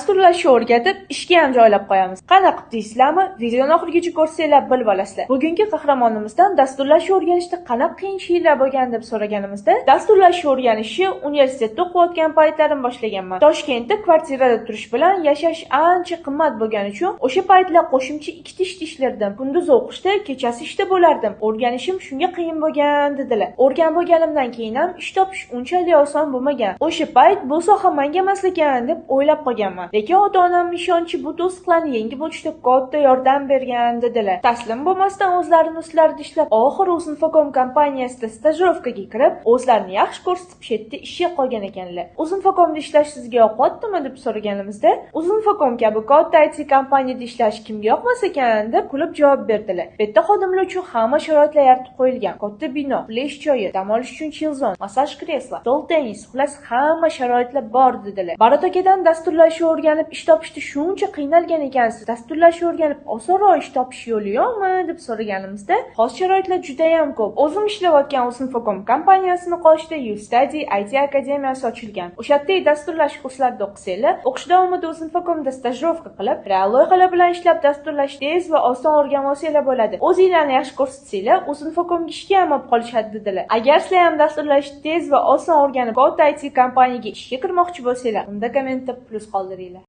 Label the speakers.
Speaker 1: Dasturlashni o'rgatib, ishga ham joylab qo'yamiz. Qanaqa qilib deysizlarmi? Videoni oxirigacha ko'rsanglar bilib olasizlar. Bugungi qahramonimizdan dasturlashni o'rganishda qanaqa qiyinchiliklar bo'lgan deb so'raganimizda, dasturlashni o'rganishni universitetda o'qiyotgan paytlarim boshlaganman. Toshkentda kvartirada turish bilan yashash ancha qimmat bo'lgani uchun o'sha paytlar qo'shimcha ikkita ishda ishlardim. Kunduz o'qishda, kechasi ishda bo'lardim. O'rganishim shunga qiyin bo'lgan, dedilar. O'rganib bo'lganimdan keyin ham ish topish unchalik oson bo'lmagan. O'sha payt bu soha menga emas ekan deb o'ylab qolganman. Lekin ota-onam ishonchi bu to'siqlarni yengib o'tishda katta yordam bergan, dedilar. Taslim bo'lmasdan o'zlarini ustlarida ishlab, oxiri Uzinfocom kompaniyasida stajirovkaga kirib, o'zlarini yaxshi ko'rsatib, shu yerda ishga qolgan ekanlar. Uzinfocomda ishlash sizga yoqyaptimi deb so'raganimizda, Uzinfocom kabi katta IT kompaniyada ishlash kimga yoqmas ekan deb kulib javob berdilar. Bu yerda xodimlar uchun hamma sharoitlar yaratib qo'yilgan. Katta bino, ish joyi, dam olish uchun chill zone, massaj kreslo, stol tennis, xullas hamma sharoitlar bor, dedilar. Barot akadan dasturlashni o'rganib ish topishda shuncha qiynalgan ekansiz, dasturlashni o'rganib osonroq ish topish yo'li yo'qmi deb so'raganimizda, hozir sharoitlar juda ham ko'p. O'zim ishlayotgan Uzinfocom kompaniyasini qoshida UStudy IT akademiyasi ochilgan. O'sha yerda dasturlash kurslarida o'qisanglar, o'qish davomida Uzinfocomda stajirovka qilib, real loyihalar bilan ishlab dasturlash tez va oson o'rganib olsanglar bo'ladi. O'zinglarni yaxshi ko'rsatsanglar, Uzinfocomga ishga ham olib qolishadi, dedilar. Agar sizlar ham dasturlashni tez va oson o'rganib, katta IT kompaniyaga ishga kirmoqchi bo'lsanglar, unda kommentda plyus qoldiringlar.